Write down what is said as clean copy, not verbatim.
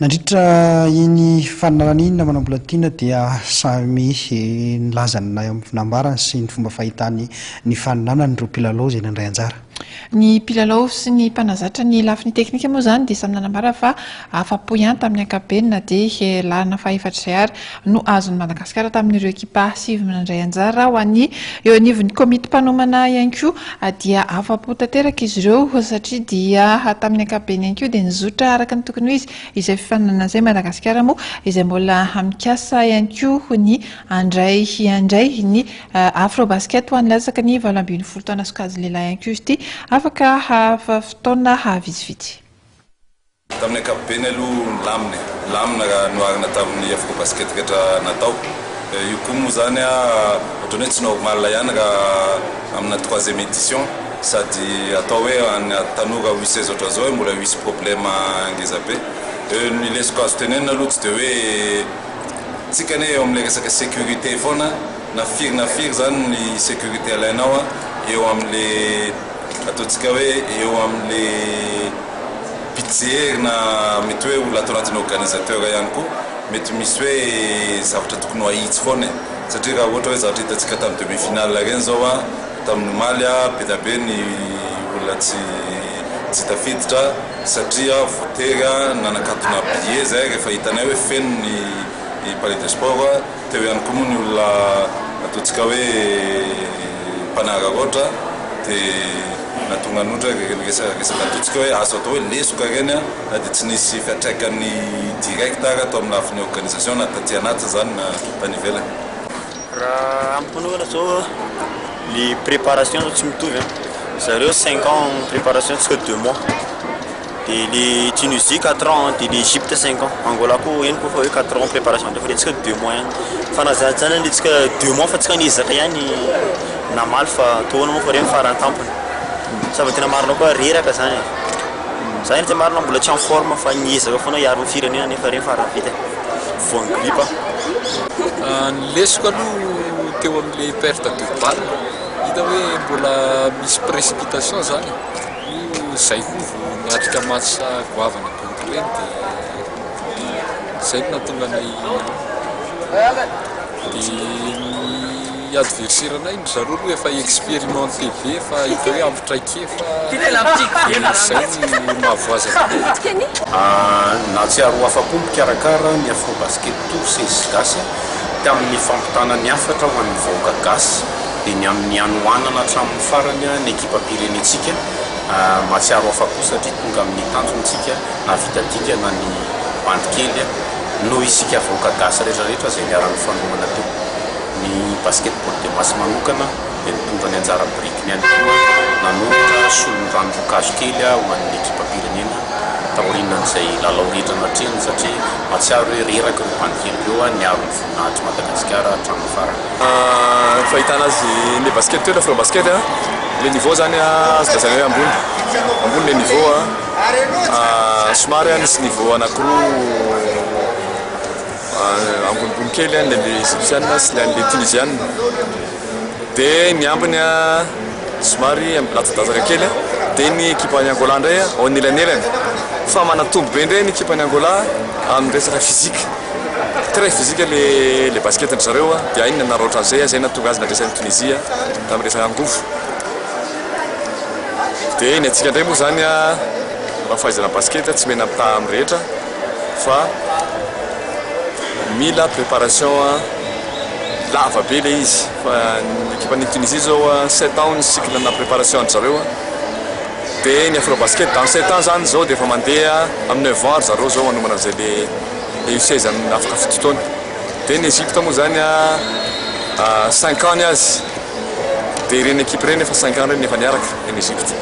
Nandritra iny faninanana iny namana Mbolatiana dia samy nilaza ny nambarany sy ny fomba fahitany ny faninanany ireo mpilalao izay nandray anjara. Ny mpilalao sy ny mpanazatra ny lafiny teknika moa izany dia samy nanambara fa afa-po ihany tamin'ny ankapobeny na dia laharana fahefatra izay ary no azon'i Madagasikara tamin'ireo ekipa sivy nandray anjara. Ho an'ny eo anivon'ny komity mpanomana ihany koa dia afa-po tanteraka izy ireo satria dia tamin'ny ankapobeny ihany koa dia nizotra araka ny tokony ho izy izay fifaninanana izay. Madagasikara moa izay mbola mikasa ihany koa ny handray handray ny Afrobasket ho an'ny latsaka ny 18 taona sokajy lehilahy ihany koa izy ity afaka fotoana vitsivitsy. Tamin'ny ankapobeny aloha nilamina e! Nilamina raha noharina tamin'ny Afrobasket rehetra natao. Io koa moa izany ohatran'ny hoe tsy normal ihany raha amina troisième édition sady atao hoe an'ny tanora U16 ohatran'izao hoe mbola hisy problème ngeza be. Ny lesoka azo tenenina aloha tsy dia hoe tsika anie eo amin'ilay resaka sécurité foana na firy na firy izany ny sécurité alainao eo amin'ilay ataontsika hoe eo amin'ilay mpijery na mety hoe olona ato anatin'ny organisateur ihany koa mety misy hoe zavatra tokony ho ahitsy foana e! Satria raha ohatra hoe zavatra hitantsika tamin'ny demi finale ireny izao an, tamin'ny omaly an, be dia be ny olona tsy tsy tafiditra satria voatery nanakatona billet zay rehefa hitanay hoe feno ny palais de sport. Teo ihany koa moa ny olona ataontsika hoe mpanararaotra dia nahatonga an'ohatra ireny resaka ataontsika hoe azo atao hoe lesoka ireny na dia tsy nisy fiantraikany direct ara tao amin'ny lafiny organisation na taty anatiny izany na tany ivelany. Raha amiko manokana zao le préparation zao tsy mitovy an, zareo cinq ans préparation tsika deux mois. Dia le Tunisie 4 ans, dia le Egypte 5 ans. Angola koa henoko fa hoe 4 ans préparation fa le antsika 2 mois ihany. Fa na zany zany le antsika 2 mois fa tsika niezaka ihany namaly fa atao ahoana moa fa reny farany tampony. Sady tena marina koa reraka zany e. Za eny tena marina mbola tsy en forme fa niezaka foana hiaro ny firenena nefa reny farany vita e. Voan'ny grippe aho. Ny lesoka aloha teo amin'ilay perte de balle, hita hoe mbola misy précipitation zany e. Io zay koa vao niatrika match goavana be ohatr'ireny dia zay no nahatonga anay dia ny adversaire anay ry zareo aloha efa expérimenté be efa hita hoe ampy traikefa dia zay no nahavoazana anay. Nahatsiaro ho afa-po ny mpikarakara ny Afrobasket Tour 16 Gasy tamin'ny fampitana ny hafatra ho an'ny vahoaka gasy dia ny amin'ny hanohanana hatramin'ny farany ny ekipam-pirenentsika. Mahatsiaro afa-po satria tonga amin'ny tanjona isika, nahavita dingana ny bandy kely noho isika vahoaka gasy rehetra rehetra izay niara-nifanohana teo. Ny basket-ball de masse manokana dia nitondra ny anjara birikiny ihany koa nanolotra solon-dranon-drokazo kely ho an'ny ekipam-pirenena taorianan'izay lalao rehetra natrehiny satria mahatsiaro hoe reraka ireo bandy kely ireo niaro ny voninahitr'i Madagasikara hatramin'ny farany. Ny fahitana azy le basket teo le afro basket a, le niveau zany azo lazaina hoe ambony, ambony le niveau a, somary nisy niveau anakiroa ambonimbony kely ny an'le Egyptiana sy ny an'le Tunisiana, de ny ambiny somary latsadazaka kely, de ny ekipan'i Angola ndray ao anelanelany, fa manatombo be ndray ny ekipan'i Angola amin'ny resaka physique. Très physique le le basket ndry zareo a, dia hainy ny nanaraotra an'izay a, zay nahatonga azy nandresy an'i Tunisie tamin'ny resaka angovo. Dia ny antsika indray moa zany a, raha fahaizana basket tsy mena mitaha amin'ny rehetra fa mila préparation lava be le izy fa ny ekipan'i Tunisie zao a, sept ans ny cycle na préparation an-dry zareo a, dia ny afrobasket dans sept ans zany zao dia efa mandeha amin'ny neuf ans ry zareo zao manomana an'izay le le U16 amin'ny afaka fito taona. Dia ny Egypte moa zany a cinq ans ny azy. Dia ireny ekipa ireny efa cinq ans ireny efa niaraka any Egypte.